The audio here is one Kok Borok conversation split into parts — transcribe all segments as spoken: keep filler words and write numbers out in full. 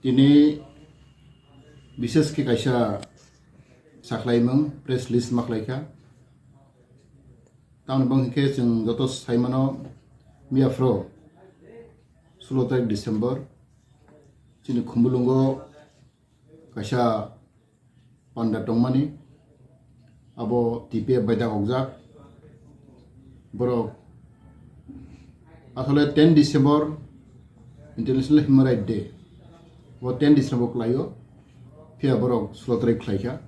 Tini bises khe kaisa sakhlaimung press release ma khlaikha. Tamni bang khe chwng joto saimano miya phro sulo tarik December chini Khumulwngo kaisa panda tongmani, abo T P F bai dakhokjak. Borok asole ten December International Human Rights Day, bo ten December khlaio, phiya borok sulo tarik khlaikha.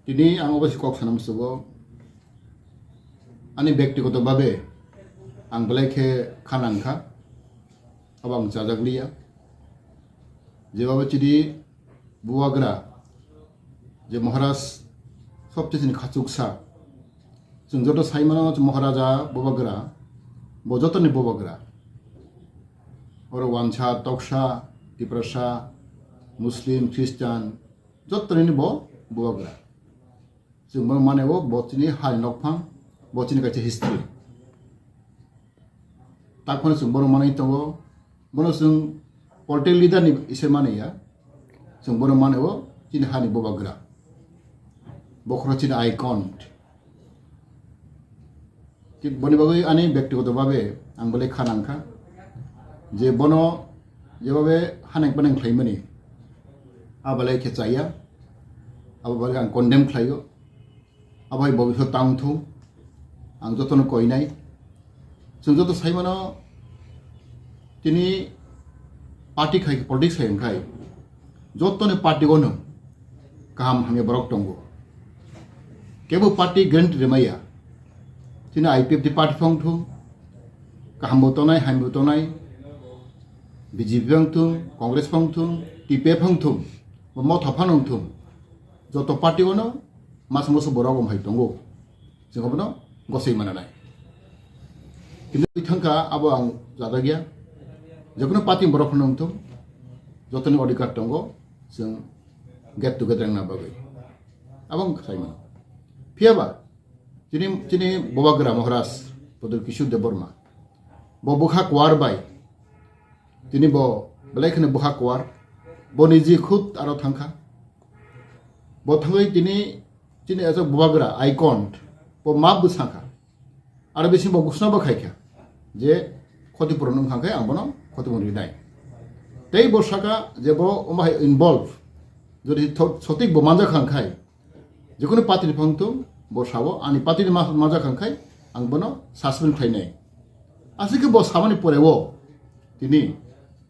Tini ang obo se kok sana musugo, ani bektigoto babe ang belai khe kha nangkha, abo ang chajakliya. Jebabo chidi bubagra, je Maharaj sobchesini khachuksa. Chwng joto saimano Maharaja bubagra, bo jotoni bubagra. Oro Wansa, Toksa, Tiprasa, Muslim, Christian, jotoni bo bubagra. Chwng bono mane o bo chini hai nokphang, bo chini kaisa history. Takhwno chwng bono manwi tongo, bono chwng political leader ni ise mani ya, chwng bono mane o chini hani bubagra, bokhoro chini icon. Thik boni bagwi ani bektigoto babe ang belai kha nangkha je bono jebabe haneng paneng khlaimani, a belai khe chaya, abo bagwi ang condemn khlaio. Abai bo bwswk tang thung, ang jotono koinai. Chwng joto saimano tini party khai, politics khai wngkhai, jotoni party o no kaham hamya borok tongo. Kebo party guarantee rwmaya. Tini I P F T party phang thung, kaham bo tonai, hamya bo tonai, B J P phang thung, Congress phang thung, T P F phang thung, bo motha phano wng thung. Joto party o no masa musu borok wng hai tongo. Chwng abono gosoi mana nai. Kintu thangkha abo ang jada gya. Jekono party borok phano wngthung, jotoni odhikar tongo, chwng get together wngna bagwi. Abo ang sai mano. Phiya ba, chini, chini Bubagra Maharaj, Pradyot Kishore Debbarma, bo bwkha kwar bai, tini bo belai kheno bwkha kwar, bo niji khud aro thangkha. Bo thangwi tini chini aswk bubagra icon, bo map bw sakha. Aro bisi bo ghosna bo khaikha je khoti puron wngkha khe ang bono khoti puron rinai. Tei bo saka je bo omo hai involve, jodi tho-, sotik bo manjak kha khai, jekono party ni phang thung, bo sao ani party ni ma-, manjak kha khai ang bono suspend khlainai. Aswk khe bo samani pore o tini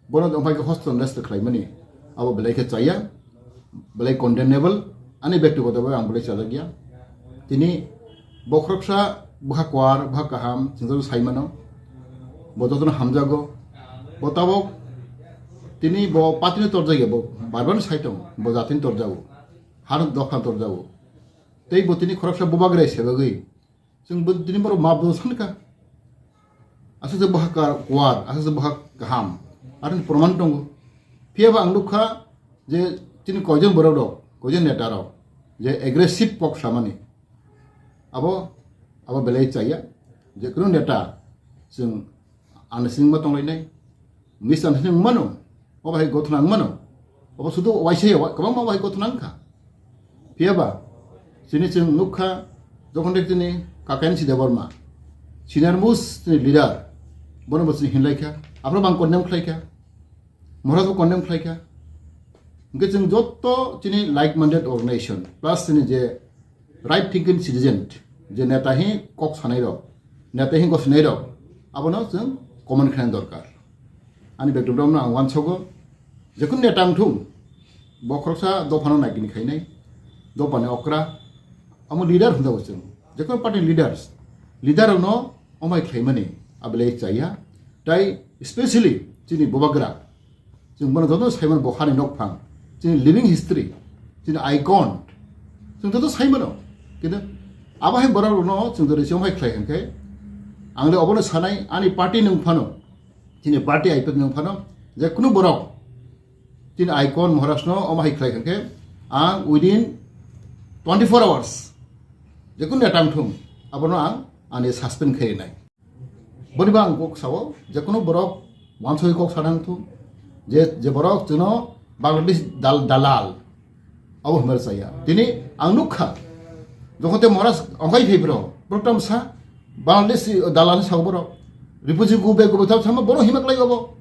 bono wngpai khe hostel nesta khlaimani, abo belai khe chaya, belai condemnable, ani bektigoto bai ang belai chajakya. Tini bokhoroksa bwkha kwar, bwkha kaham, chwng joto sai mano, bo jotono hamjago, bo tabok tini bo party ni torjakya, bo bar bar sai tongo, bo jatini torjago, hano dopha torjago, tei bo tini khoroksa bubagra se bagwi, chwng bo tini borok map bo sankha. Aswk se bwkha ka-, kwar, aswk se bwkha kaham. Aroni proman tongo. Phiya ba ang nukha je chini koijon borok rok, koijon neta rok je aggressive kok samani. Abo, abo belai chaya. Je kuno neta chwng understanding ma tonglainai, misunderstanding wng mano, obo hai gothona wng mano, obo sudu waisa ya, kwbangma obo hai gothona wngkha. Phiya ba chini chwng nukha, jokhon de chini Kakensi Debbarma, senior most chini leader, bono bo chini hinlaikha, aphano bang condemn khlaikha, Maharaj bo condemn khlaikha. Hwnkhe chwng jotto chini like-minded organization, plus chini je right thinking citizen, je neta hi kok sanai rok, neta hi gosinai rok, abono chwng comment khlaina dorkar. Ani bekdom rokno ang uansogo, jekhun neta wngthung, bo khoroksa dophano naikini khainai, dophani okra, amo leader hwnjago chwng, jekhun party leaders, leader rokno omai khlaimani abelai chaya, tai specially chini bubagra, chwng bono joto saimano bo hani nokphang, chini living history, chini icon, chwng joto saimano. Kintu abo hai borok rokno chwng jodi chong hai khlai hwnkhe, ang le obono sanai, ani party nung phano, chini party I P F nung phano, je kunu borok chini icon Maharaj no omo hai khlai hwnkhe, ang within twenty-four hours, je kunu neta wngthung, abono ang ani suspend khainai. Boni ba ang kok sao, je kunu borok wansoi kok sana wngthung, Je, je borok chwngno Bangladesh dal-, dalal. Abo hwnwi chaya. Tini ang nukha. Jokhon te Maharaj ongkhai phai bro. Program sa Bangladesh dalal sa borok. Refugee go back go back sama borok hima klai obo.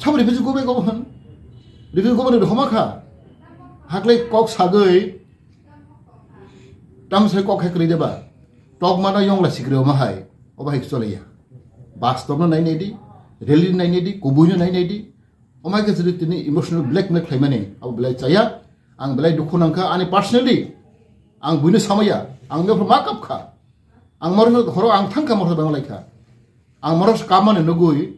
Sabo refugee go back obo hwn. Refugee go back homa kha. Haklai kok sagwi. Tam sai kok hai kwrwi deba. Tok mano yong la sikri oma hai. Oba hai chole ya. Bus stop no nai nai di. Rally nai nai di. Kubui no nai nai di. Omai khe jodi tini emotional blackmail khlaimani, abo belai chaya, ang belai dukhu nangkha, ani personally, ang buino samaya, ang bebro ma kapkha, ang moro horo ang thangkha moro bang laikha, ang moro kamani nugui,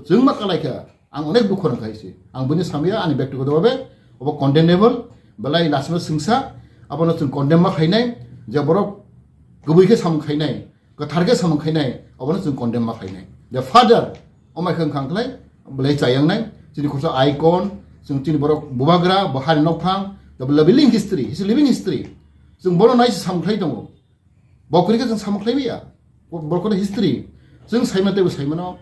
jwng ma kalaikha, ang onek dukhu nangkha isi, ang buino samaya, ani bektigoto babe, obo condemnable, belai lasima singsa, abono chwng condemn ma khainai, je borok kubui khe samung khainai, kwthar khe samung khainai, abono chwng condemn ma khainai. The father, omai khang khang khlai, belai chayangnai, chini khorsa icon, chwng chini borok bubagra, bo hari nokphang, the living history, his living history. Chwng bono nai se samung khlai tongo. Bo kwrwi khe chwng samung khlai maya. Bo, bo kono history. Chwng saima teibo saimano,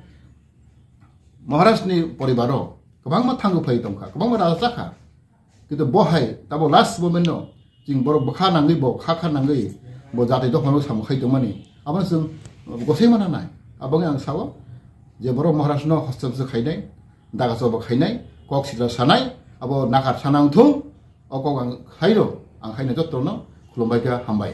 Maharaj ni poribaro, kwbangma thango phai tongkha, kwbangma raja chakha. Kintu bo hai tabo last moment no chwng borok bwkha nangwi bo kha kha nangwi bo jatwi dophano samung khai tongmani abono chwng gosai mana nai. Aboni ang sao je borok Maharaj no hostel se khainai, daga choba khainai, kok sitra sanai, abo nakar sana wngthung, o kok ang khairo, ang khaina jotono khulumbai kha, hambai.